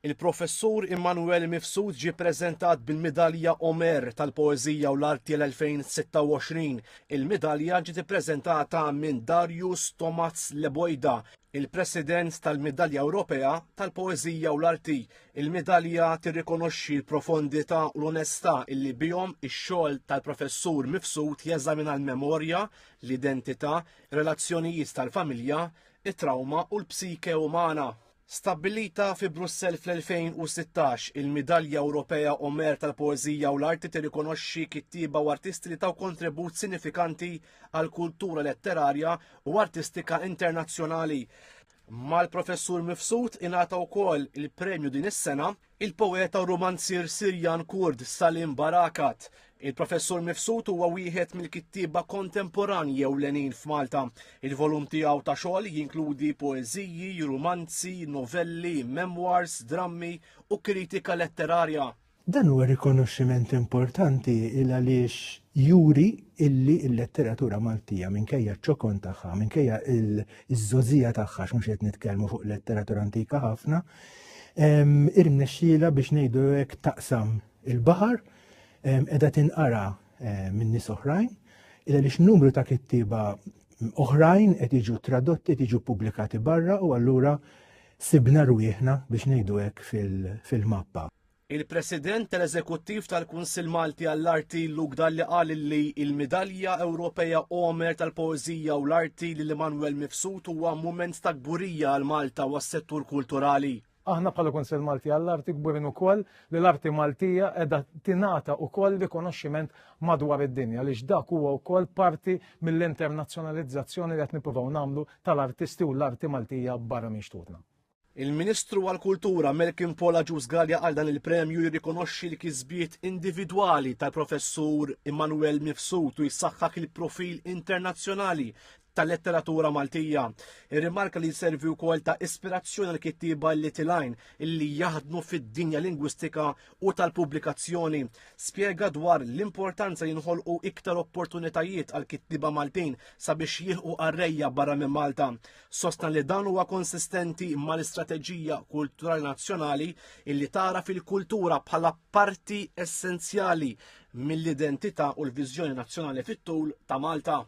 Il-Professur Immanuel Mifsud ġie ppreżentat bil-Midalja Omer tal-Poeżija u l-Arti l-2026. Il-midalja ġiet ippreżentata minn Darius Tomaz Lebojda, il-President tal-Midalja Ewropea tal-Poeżija u l-Arti. Il-midalja tirrikonoxxi l-profondità u l-onestà illi bihom ix-xogħol tal-Professur Mifsud jeżamina l-memorja, l-identità, relazzjonijiet tal-familja, it-trawma u l-psike umana. Stabbilita fi Brussell fl-2016, il-Midalja Ewropea Omer tal-Poeżija u l-Arti tirrikonoxxi kittieba u artisti li taw kontribut sinifikanti għall-kultura letterarja u artistika internazzjonali. Mal-Professur Mifsud ingħata wkoll il-premju din is-sena il-poeta u rumanzier Sirjan Kurd Salim Barakat. Il-Professur Mifsud huwa wieħed mill-kittieba kontemporanji ewlenin f'Malta. Il-volum tiegħu ta' xogħol jinkludi poeżiji, rumanzi, novelli, memoirs, drammi u kritika letterarja. Dan huwa rikonoxximent importanti il għaliex juri illi l-letteratura Maltija minkejja ċ-ċokon tagħha, minkejja l-żgħożija tagħha, x'mhux qed nitkellmu fuq letteratura antika ħafna, irnexxielha biex ngħidu hekk taqsam il-baħar, qiegħda tinqara minn nies oħrajn, il għaliex numru ta' kittieba oħrajn qed jiġu tradotti, qed jiġu pubblikati barra u allura sibna rwieħna biex ngħidu hekk fil-mappa. Il-President tal-Eżekuttiv tal-Kunsill Malti għall-Arti Luke Dalli qal li l-Midalja Ewropea Omer tal-Poeżija u l-Arti lil Immanuel Mifsud huwa mument ta' kburija għal Malta u għas-settur kulturali. Aħna bħala Kunsill Malti għall-Arti kburin ukoll li l-arti Maltija qiegħda tingħata ukoll rikonoxximent madwar id-dinja għaliex dak huwa wkoll parti mill-internazzjonalizzazzjoni li qed nippruvaw nagħmlu tal-artisti u l-arti Maltija barra minn xtutna. Il-Ministru għall-Kultura Malcolm Paul Agius Galea qal dan il-premju jirrikonoxxi l-kisbiet individwali tal-Professur Immanuel Mifsud u jsaħħaħ il-profil internazzjonali tal-letteratura Maltija. Irrimarka li jservi wkoll ta' ispirazzjoni għal kittieba li tilgħin illi jaħdmu fid-dinja lingwistika u tal-pubblikazzjoni. Spjega dwar l-importanza jinħolqu iktar opportunitajiet għal kittieba Maltin sabiex jilħqu qarrejja barra minn Malta. Sostna li dan huwa konsistenti mal-istrateġija kulturali nazzjonali illi tara fil-kultura bħala parti essenzjali mill-identità u l-viżjoni nazzjonali fit-tul ta' Malta.